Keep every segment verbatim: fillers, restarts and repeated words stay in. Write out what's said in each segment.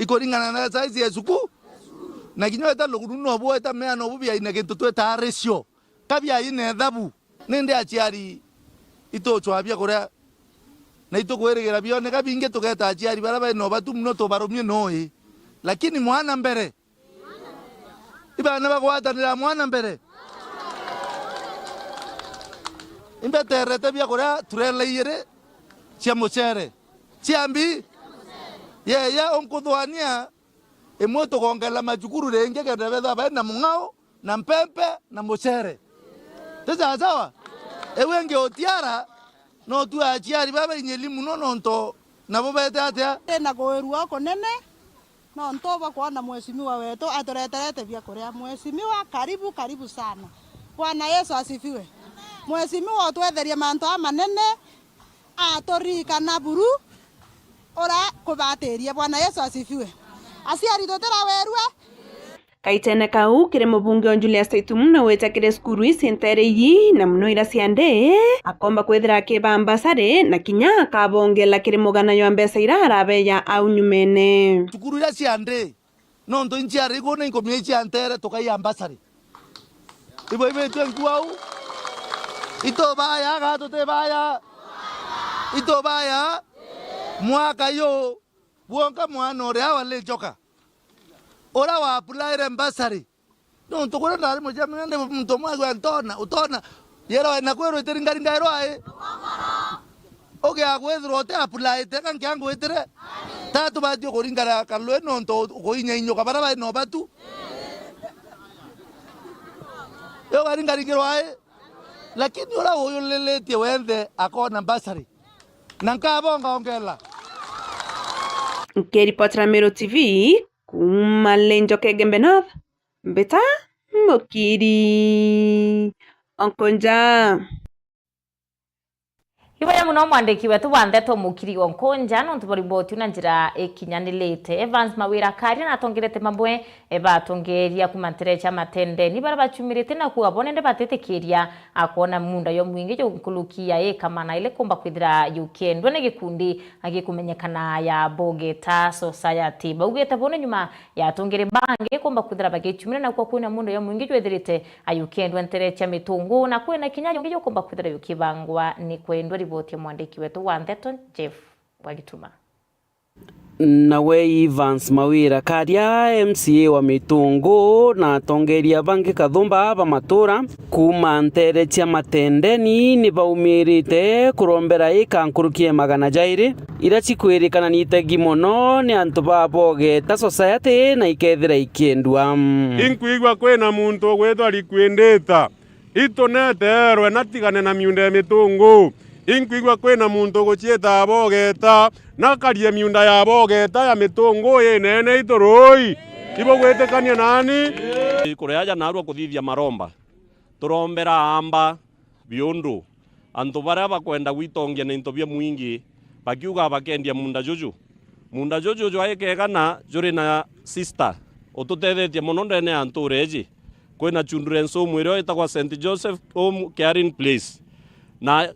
Ikuringana na size ya cukuru, na kinya weta luguru no bweta meana ubu biaine gintu twita ratio. Ka biaine ethabu, nindi aciari itucwa biakuria, na itukwirigira bioneka bingi, tugeta aciari baria baina ubatu mono tubarumie noi. Lakini mwana mbere, ibana bagwatanira mwana mbere. Imbeterete biakuria turela ijiri cia mucere, cia mbi. Yeye unkuthwania, imwe tugongela macukuru ringi kenda betha baina mung'ao, na mpempe, na mucere. Ti sawasawa? Iu ingi utiara, no tu aciari babainyieli mono nontu nabo bete atia? Ina kuirua kunene, nontu bakwona mheshimiwa wetu atureterete biakuria. Mheshimiwa, karibu, karibu sana. Bwana Yesu asifiwe. Mheshimiwa, utwetherie mantu amanene, aturirikana buru uria kubatirie. Bwana Yesu asifiwe. Aciari tutirawerue. Kaitene kau, kiri mubunge o Julius Itumu na gwita kiri cukuru ici ntere ii, na mono iria cia ndi, akomba kwithira akiba mbasari, na kinya akabongela kiri mugana jwa mbeca iria arabeja au nyumene. Cukuru iria cia ndi, nontu inciari igu ni inkumia icia ntere tukaia mbasari. Ibo ibitwe nkuau. Itubaya, ga tutibaya? Itubaya. Mwaka yu, bwonka mwana uria wa Lijoka, uria wa applyire mbasari, nontu kuria ndari mucemania ndi muntu umwe agua ntona, utona, yero ena kwirwa itiringaringa irwa i. Ugia kwithirwa uti applyite, ka nkia ngwitire? Ta tubatie kuringana kalwe nontu ukuinyainyuka baria baina ubatu. Yo baringaringirwa i. Lakini uria uyulilitie wenthe akona mbasari. Na nkabonga ongela. Nkiripotera Meru T V, kuuma Lenjoka Igembe North, mbita Mukiri Onkonja. Iboya mono mwandiki wetu wa ndeto Mukiri Onkonja, nontu bwa riboti na njira ikinyanirite. Evans Mawira Karia natongerete mamwe e batongeria kuuma ntere cia Matendeni, baria bachumirite na kuuga bo nende batitikiria akwona munda yo mwingi jo nkuruki ya eka magana jairi kumba kwithira yukiendwa ni gikundi gikumenyekana ya Bogeta Society. Baugite bo ni nyuma ya atongeri bangi kumba kwithira bagichumira na kwa kwina munda yo mwingi jwithirite ayukiendwa ntere cia Mitungu, na kwina kinya yungi yukumba kwithira yukibangwa ni kwendwa. Riboti ya mwandiki wetu wa ndeto Jeff Wagituma. Nawe Evans Mawira Karia, M C A wa Mitungu, na atongeria bangi kathumba ba matura kuuma ntere cia Matendeni ni baumirite kurombera ika nkuruki ya magana jairi, iria cikwirikana ni itegi mono ni antu ba Bogeta Society na ikethira ikiendwa. Inkwigua kwina muntu ugwitwa Liquidator. Ituneteerwe na tigane na miunda ya Mitungu. Inkwigua kwina muntu uguciita Bogeta, na akarie miunda ya Bogeta ya Mitungu inene itu rui. Ibugwitikania nani? Kuri aja naarua kuthithia maromba. Turombera aamba biundu antu baria bakwenda gwitongia na into bia mwingi, bakiuga bakendia munda juju. Munda juju jwa eka igana juri na sister ututethetie mono ndene ya ntuura iji. Kwina children's home iria itagwa Saint Joseph Home Caring Place. Na,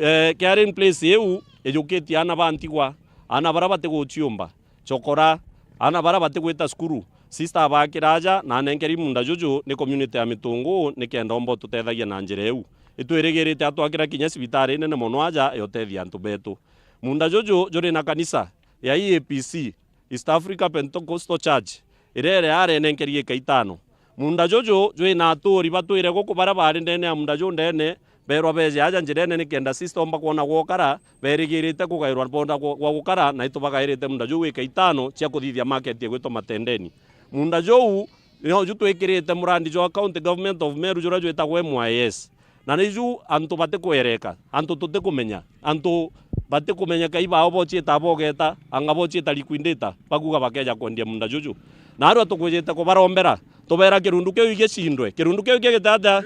eh, caring place iu ijukitie aana ba ntigwa, aana baria batiguciumba. Chokora, aana baria batigwita cukuru, sister abaakira aja na anenkeri munda juju ni community ya Mitungu, nikenda omba ututethagia na njira iu. Itwirigirite atwakira kinya cibitari inene mono aja ya utethia antu betu. Munda juju juri na kanisa ya E A P C, East Africa Pentecostal Church, iria iri arenenkeri ika itano. Munda juju jwina aturi batwire guku, baria baari ndene ya munda juu ndene, beerwa beeje aja njirene nikenda sister omba kwona gwa gukara, beerigirite kugairwa bonda gwa, gwa gukara, na itubagairite munda juu wika itano cia kuthithia market igwitwa Matendeni. Munda juu nio ju twikirite murandi jwa County Government of Meru juria jwitagwa M Y S. Na niju antu batikwereka, antu tutikumenya, antu batikumenyeka ibao bociita Bogeta, anga bociita Liquidator, bakuuga bakeeja kwendia munda juju. Naarua tukwijite kubarombera, tubeera kirundu kiu igicindwe. Kirundu kiu kigite atia?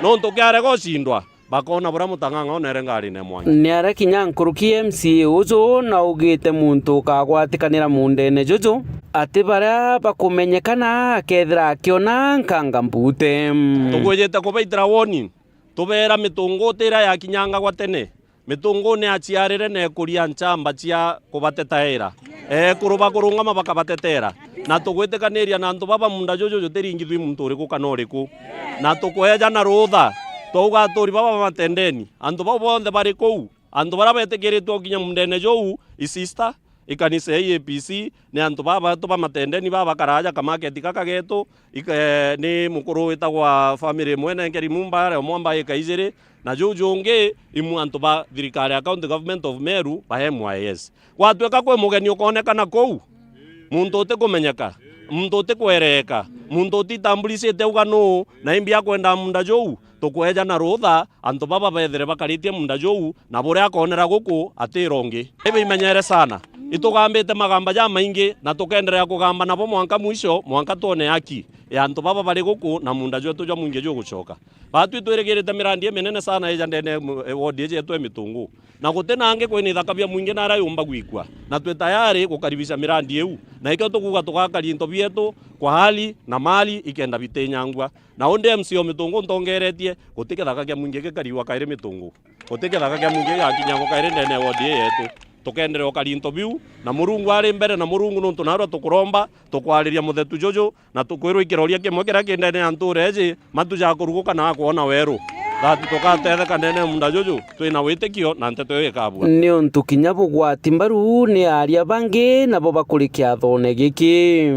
Nontu kiarega ucindwa, bakoona buria mutang'ang'a oonere ngarine mwangi. Ni aria kinya nkuruki M C A uju na augite muntu ukagwatikanira mundene juju, ati baria bakumenyekana akethira akiona nkanga mbuute. Tukwijite kubaitira warning, tubeera Mitungu ti iria yakinyangagwa tene, Mitunguni aciarire na ekuria nchamba cia kubatetaira. Ekuru bakurungama bakabatetera. Na tugwitikaniria na antu baba munda juju jutiringithwi muntu uriku kana uriku. Na tukweja na rutha, twauga aturi baba ba Matendeni, antu bau bonthe bari kuu, antu baria betikiritwe gukinya mundene juu, i sister, i kanisa ya A P C, ni antu baba betu ba Matendeni baba bakaraja kamaketi gaka getu, ike-, ni mukuru witagwa family imwe nenkeri mumba aria omwamba ika ijiri, na juu jungi imu antu ba thirikari ya County Government of Meru ba M Y S. Gwatuika kwi mugeni ukonekana kuu, muntu utikumenyeka, muntu utikwereeka, muntu utitambulicitie auga nuu, na imbi akwenda munda juu, tukweja na rutha, antu baba bethire bakaritie munda juu, na buria akonera guku atira ungi. Ibe imenyere sana. Itugambite magamba jamaingi, na tukenderea kugamba nabo mwanka mwisho, mwanka twone haki ya antu baba bari guku na munda jwetu jwa mwingi jugucoka. Batwi twirigirite mirandi iminene sana ija ndene ya mu-, e, ward iji yetu ya Mitungu. Na guti nangi kwina ithaka bia mwingi naria yumba gwikua. Na twi tayari gukaribisha mirandi iu. Na ikio tukuuga tugakaria into bietu kwa hali na mali ikenda bitinyangua. Na undi M C A o Mitungu ntongeretie, guti kithaka kia mwingi gikariwa kairi Mitungu. Guti kithaka kia mwingi gigakinyangwa kairi ndene ya ward ii yetu. Tukenderea ukaria into biu, na Murungu ari mbere, na Murungu nuntu narua tukuromba, tukwariria muthetu juju, na tukwirwa ikiroria kimwe kiria ki ndene ya ntuura iji, matu ja kuruguka na akwona weru. That tukatetheka ndene ya munda juju, twina witikio na nteto iyo ikabua. Niuntu kinya bugwati mbaru ni aria bangi nabo bakuri kiathone giki.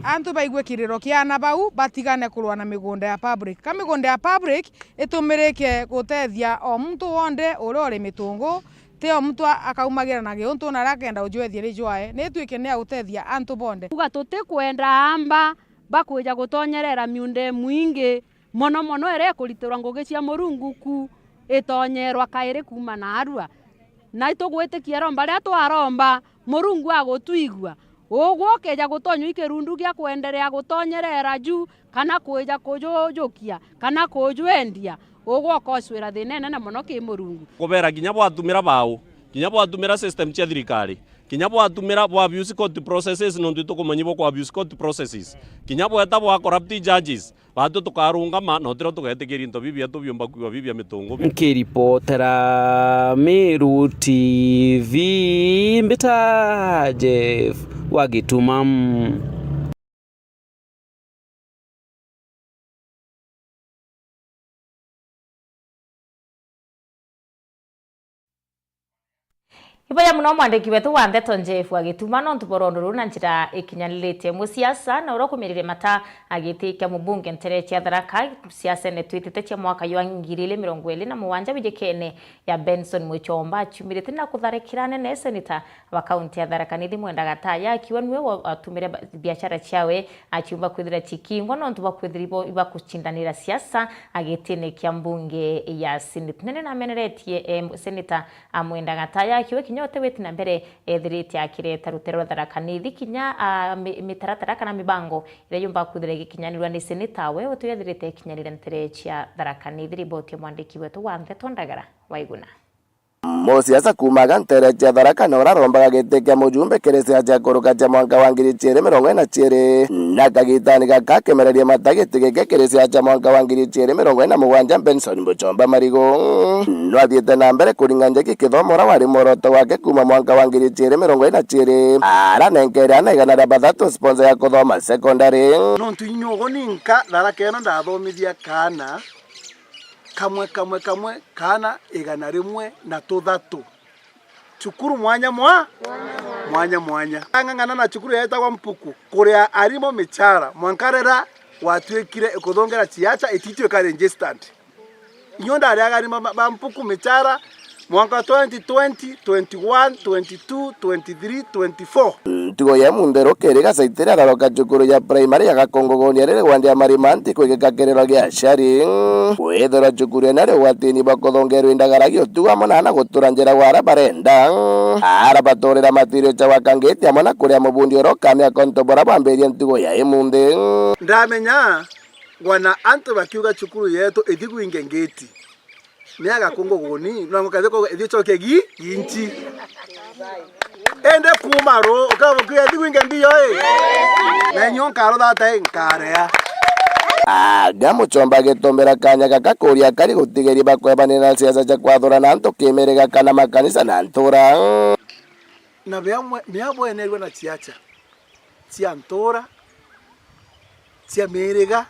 Antu baigue kiriro kia ana bau, batigane kurwa na migunda ya public. Ka migunda ya public itumirike gutethia o muntu wonthe uria uri Mitungu, ti o muntu a-, akaumagira na giuntu na aria akenda ujwethia ri jwae, ni ituike ni ya gutethia antu bonthe. Kuga tutikwenda amba bakwija gutonyerera miunda imwingi, mono mono iria ikuritirwa ngugi cia Murungu ku itonyerwa kairi kuuma naarua. Na itugwitikia iromba riria twaromba, Murungu agutwigua. Ugwe ukeja gutonywa i kirundu gia kwenderea gutonyerera ju, kana kwija kujujukia, kana kujwendia, ugwe ukocwira thina inene mono ki Murungu. Kubera kinya bwatumira bau, kinya bwatumira system cia thirikari, kinya bwatumira bwa abuse court processes, nontu itukumanyi bwa ku abuse court processes, kinya bweta bwa corrupt judges, batu tukarungama, na utiro tugetikiria into biu bietu biumba kwigua biu bia Mitungu. Nkiripotera Meru T V, mbita Jeff wa Gituma. Iboya mono mwandiki wetu wa ndeto Jeff wa Gituma, nontu bwa rondo ruu na njira ikinyaniritie. Musiasa na uria ukumiririe mata agiti kia mubunge ntere cia Tharaka siasene twitite cia mwaka jwa ngiri igiri mirongo iri na mugwanja wijikene ya Benson Muchomba aciumirite na kutharikira anene seneta wa kaunti ya Tharaka Nithi Mwenda Gataya, akiuga niwe watumire ba-, biashara ciawe aciumba kwithira cikingwa nontu bwa kwithira ibo ibakucindanira siasa agitine kia mbunge ya Senate. Nene nameneretie, em, seneta a Mwenda Gataya akiuga kinya uti witi na mbere ethirite akireta rutere rwa Tharaka Nithi kinya, a, mi-, mitaratara kana mibango iria yumba kwithira igikinyanirwa ni seneta we uti wethirite ikinyanire ntere cia Tharaka Nithi. Riboti ya mwandiki wetu wa ndeto Ndagara Waiguna. Musiasa kuumaga ntere cia Tharaka na uria arombaga giti kia mujumbe kiri siasa cia kuruka cia mwanka wa ngiri ciiri mirongo iri na ciiri, na kagitani gaka akimererie mata giti giki kiri siasa cia mwanka wa ngiri ciiri mirongo iri na mugwanja, Benson Muchomba Marigu. Nwathiite na mbere kuringa njeki kithomo uria wari mworoto wake kuuma mwanka wa ngiri ciiri mirongo iri na ciiri, aranenkere ana igana ria bathatu sponsor ya kuthoma secondary. Nontu inyuogo ninka Tharaka ino ndathomithia kaana kamwe, kamwe, kamwe, kaana igana rimwe na tuthatu. Cukuru mwanya mwa-, mwanya mwanya. Ang'ang'ana na cukuru yetagwa Mpuku, kuria arimu michara, mwanka rira gwatuikire ikuthongera ciacha itituika registered. Inyo ndariaga arimu ba, ba Mpuku michara, mwanka twenty twenty, twenty-one, twenty-two, twenty-three, twenty-four. Ntugo ya Muntheru kiri Gacaitiri araroka cukuru ya primary ya Gakongogoni ariri gwandi ya Marima ntiku igika kiriro gia aciari. Kwithirwa cukuru ino iri ugwatini bwa kuthongerwa indagara gia utugo amwe na ana gutura njira gwa aria barenda. Arabaturira material cia gwaka ngiti amwe na kuria mubundi uria ukamia konto bura bwambirie ntugo ya imunthi. Ndamenya ngwana antu bakiuga cukuru yetu ithi gwinge ngiti. Ni agakungu guni, no ngukethia kuuga, "Ithie cokia gi-, ginchi." Indi kuuma ru, ukabukiria, "Ithie gwinge mbio, ii." Na inyuo nkaruthata, ii, nkarea. Aga Muchomba agitombera kanya gaka kuria akari gutigeria bakwebanira na siasa cia kwathurana antu kimiriga kana makanisa na ntura. Na mea mwe-, mea bwenerwe na ciacha cia ntura, cia miriga,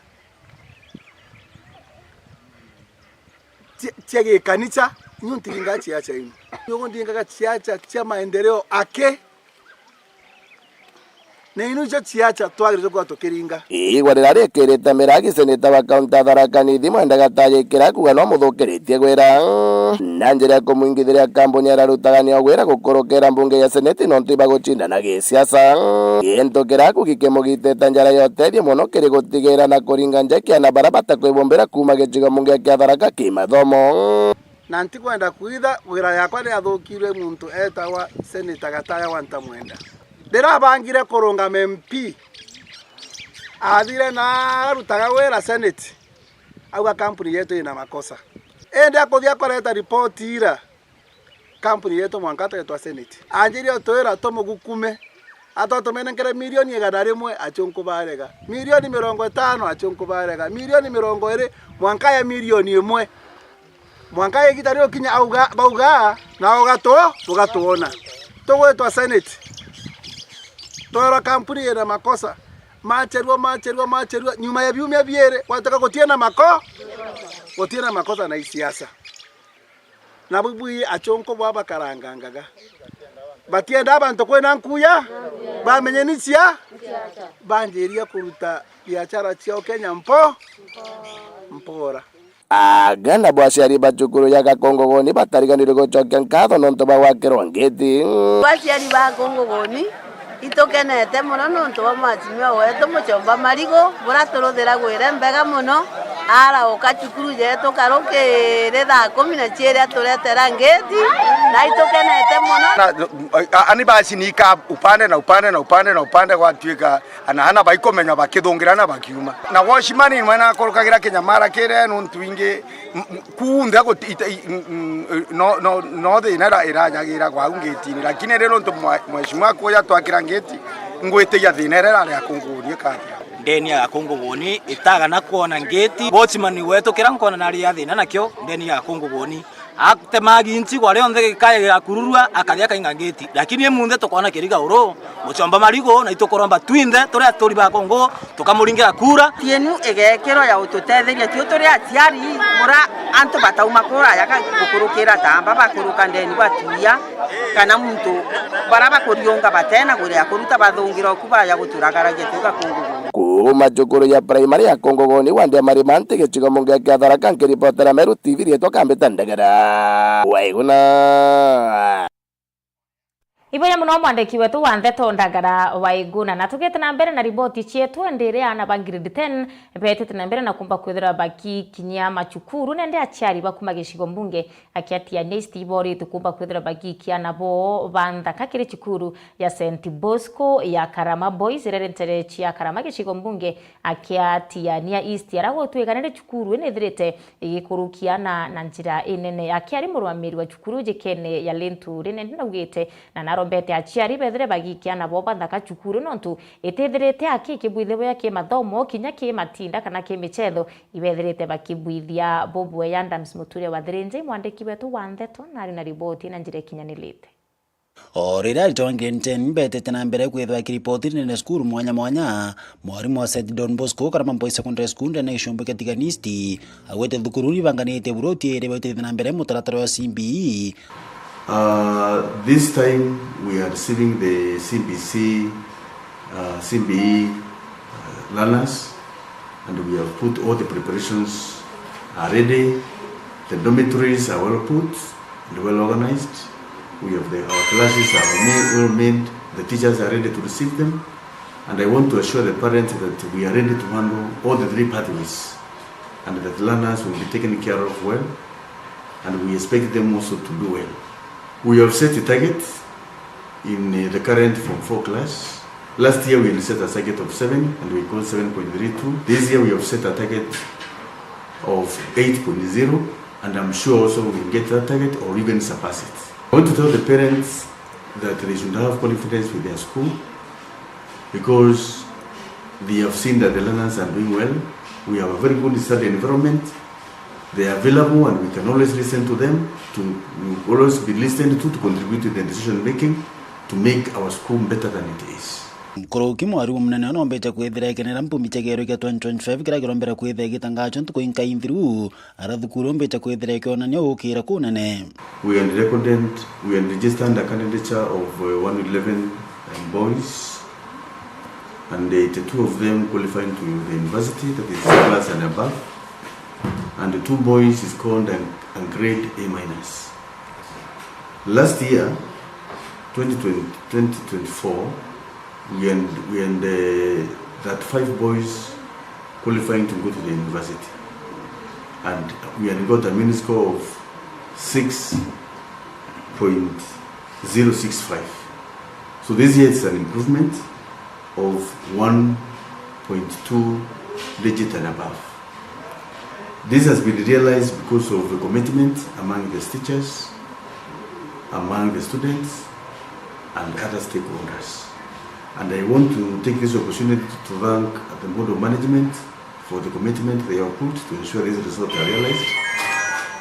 cia, cia gikanisa, niu ntiringaga ciacha inu. Niu ndingaga ciacha cia maendeleo aki. Na inu icio ciacha twagirite kuba tukiringa. Igwa riria rikirite miragi, seneta wa kaunti ya Tharaka Nithi Mwenda Gataja ikira kuga no muthukiritie gwira na njira ya kumwingithiria kambuni ararutaga nio gwira gukurukira mbunge ya seneti nontu ibagucindana gisiasa. Gintu kiria kugi kimugitite njara ya utethio mono kiri gutigira na kuringa njeki ana bara batakwibumbira kuuma gicigo mbunge kia Tharaka ki mathomo. Na ntikwenda kwitha wira yakwa ni athukirwe muntu etagwa Seneta Gataya wa Ntamwenda. Ndirabangire kurungama M P, athire na arutaga wira Senate, auga kampuni yetu ina makosa. Indi akuthia kureta ripoti ira, kampuni yetu mwanka twetwa Senate. Anjirie utwira tumugukume. Atwatumenenkere milioni igana rimwe, achunku barega. Milioni mirongo itano, achunku barega. Milioni mirongo iri, mwanka ya milioni imwe. Mwanka igita riukinya auga, bauga, na ugatu-, bugatuona. Tugwitwa Senate. Twerwa kampuni ina makosa. Macherua, macherua, macherua. Nyuma ya biumia biiri, gwatuka gutiena mako-, gutiena makosa na isiasa. Na bubui achonko bwa bakarangangaga. Batienda abantu kwina nkuya, bamenye ni cia, banjiria kuruta biashara ciao Kenya mpo, mpora. Aga nabo aciari ba cukuru ya Gakunguguni batariganirwe gucokia nkatho nontu bwa gwakirwa ngiti. Aciari ba Gakunguguni, itukenete mono nontu bwa mwachimia wetu Muchomba Marigu, bura turuthira gwire mbega mono, arauka cukuru yetu karukiri thaa kumi na ciiri aturetera ngiti, na itukenete mono. Na, a-, ani basi ni ika upande na upande na upande na upande, gwatuika ana, ana baikomenya bakithungira na bakiuma. Na watchman ni mwena akurukagira kinyamara kiria nontu ingi, m-, m-, kunthe guti-, ita-, i-, m-, m-, no, no, no thina ira-, irajagira gwau ngitini, lakini ri nontu mwa-, mheshimiwa kuja twakira ngiti, ngwitigia thina iria irari Gakunguguni ikathira. Ndeni ya Gakunguguni itagana kwona ngiti. Watchman wetu kira nkona nari ya thina nakio, ndeni ya Gakunguguni. Atemaga inchigwa rionthe gikae gigakururua, akathia akainga ngiti. Lakini imunthe tukona kiriga uru, Muchomba Marigu, na itukuromba twinthe turi aturi ba Kongo, tukamuringira kura. Tienu igekirwa ya ututetheria, tiu turi aciari, mura antu batauma kuraya ka-, gukurukira tamba bakuruka ndeni batuya, kana muntu bara bakuriunga batena guria kuruta bathungira oku baya guturagaragia tiu Gakunguguni. Kuuma cukuru ya primary ya Kunguguni wandi ya Marimanti gicigo mbunge kia Tharaka, nkiripotera Meru T V rietwa Kambita Ndegera. Waiguna. Iboya muno mwandiki wetu wa ndeto Ndagara Waiguna. Na tugite na mbere na riboti cietu, indi iria ana ba grade ten betite na mbere na kumba kwithira bakikinyia macukuru, nende aciari ba kuma gicigo mbunge akia Tiania East iboritwe kumba kwithira bagikia nabo ba nthaka kiri cukuru ya Saint Bosco ya Karama Boys, iria iri nterechi ya Karama gicigo mbunge akia Tiania East. Ara gutwika niri cukuru inithirite igikurukia na, na njira inene. Akiari murumamiri wa cukuru jikene ya Linturi nende naugite na narombete aciari bethire bagikia nabo ba nthaka cukuru nontu itithirite aki kibwithia buya ki mathomo kinya ki matinda kana ki michetho. Ibethirite bakibwithia bubwega. Adams Muturia wa Thirinja, mwandiki wetu wa ndeto, nari na riboti na njira ikinyanirite. O riria aritwa ngiri ten betete na mbere kwithwa kiripoti nene cukuru mwanya mwanya, mwarimu wa Saint Don Bosco Karama Boys Secondary School ndene gicumbi kia Tigania East, agwete thukuru ibanganite buroti iri betete na mbere mutaratara wa C B E. Uh, this time we are receiving the C B C, uh, C B E, uh, learners, and we have put all the preparations are ready. The dormitories are well put and well organized. We have the, our classes are ma-, well made. The teachers are ready to receive them. And I want to assure the parents that we are ready to handle all the three pathways and that learners will be taken care of well. And we expect them also to do well. We have set a target in, uh, the current Form four class. Last year we had set a target of seven and we got seven point three two. This year we have set a target of eight point zero, and I'm sure also we will get that target or even surpass it. I want to tell the parents that they should have confidence with their school because they have seen that the learners are doing well. We have a very good study environment. They are available and we can always listen to them, to, we always be listened to, to contribute to the decision making to make our school better than it is. Nkuruki mwarimu munene ona ombite kwithira ekenera mpumbi cha kiero kia twenty twenty-five kiria kirombera kwithira gitangachwa ntuku inkai nthiru, ara thukuru ombite kwithira ikionania ukira kunene. We had recorded, we had registered a candidature of, uh, one eleven, um, boys and eighty-two of them qualifying to the university, that is class and above, and two boys is called a, a grade A minus. Last year, twenty twenty, twenty twenty-four, we had, we had, uh, that five boys qualifying to go to the university, and we had got a mean score of six point zero six five. So this year it's an improvement of one point two digit and above. This has been realized because of the commitment among the teachers, among the students, and other stakeholders. And I want to take this opportunity to thank the Board of Management for the commitment they have put to ensure these results are realized.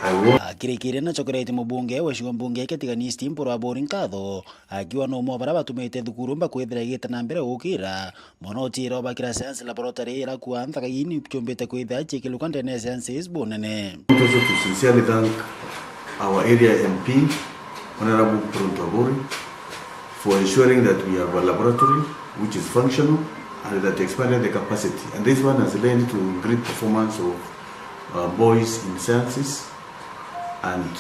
I want Akirikiria na chokerete mubunge wa cigo mbunge kia Tigania East Mpuru Aburi nkatho, akiuga no mo bara batumite thukuru mba kwithira igita na mbere gukira mono utiro bakira science laboratory ira kua nthaka ini chumbite kwithira chikiluka ndene ya sciences bunene. I want also to sincerely thank our area M P, Honorable Puruntu Aburi, for ensuring that we have a laboratory which is functional and that expanded the capacity. And this one has led to great performance of, uh, boys in sciences, and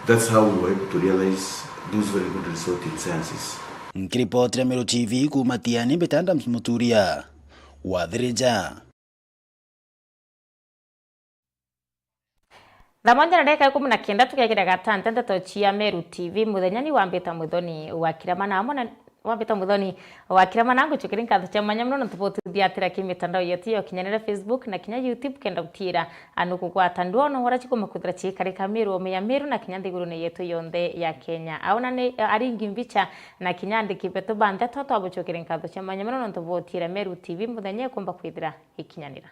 that's how we were able to realize those very good results in sciences. Nkiripotira Meru T V kuuma Tiani, mbita Adams Muturia, Wathirija. Thaa moja na ndagika ikumi na kenda, tukegira gatante ndeto cia Meru T V. Muthenya ni wambita Muthoni wa Kirama na amwe na, wambita Muthoni wa Kirama na ngucukiri nkatho cia mwanya mono nontu bwa ututhiatira ki mitandao yetu ya ukinyanira, Facebook na kinya YouTube, kenda gutiira anu kugwata ndwono wara cikuma kwithira ciikarika Meru, oome ya Meru na kinya nthigurune yetu yonthe ya Kenya. Aona ni aringi mbicha na kinya andiki betu ba ndeto, twabucukiri nkatho cia mwanya mono nontu bwa utiira Meru T V muthenya ikumba kwithira ikinyanira.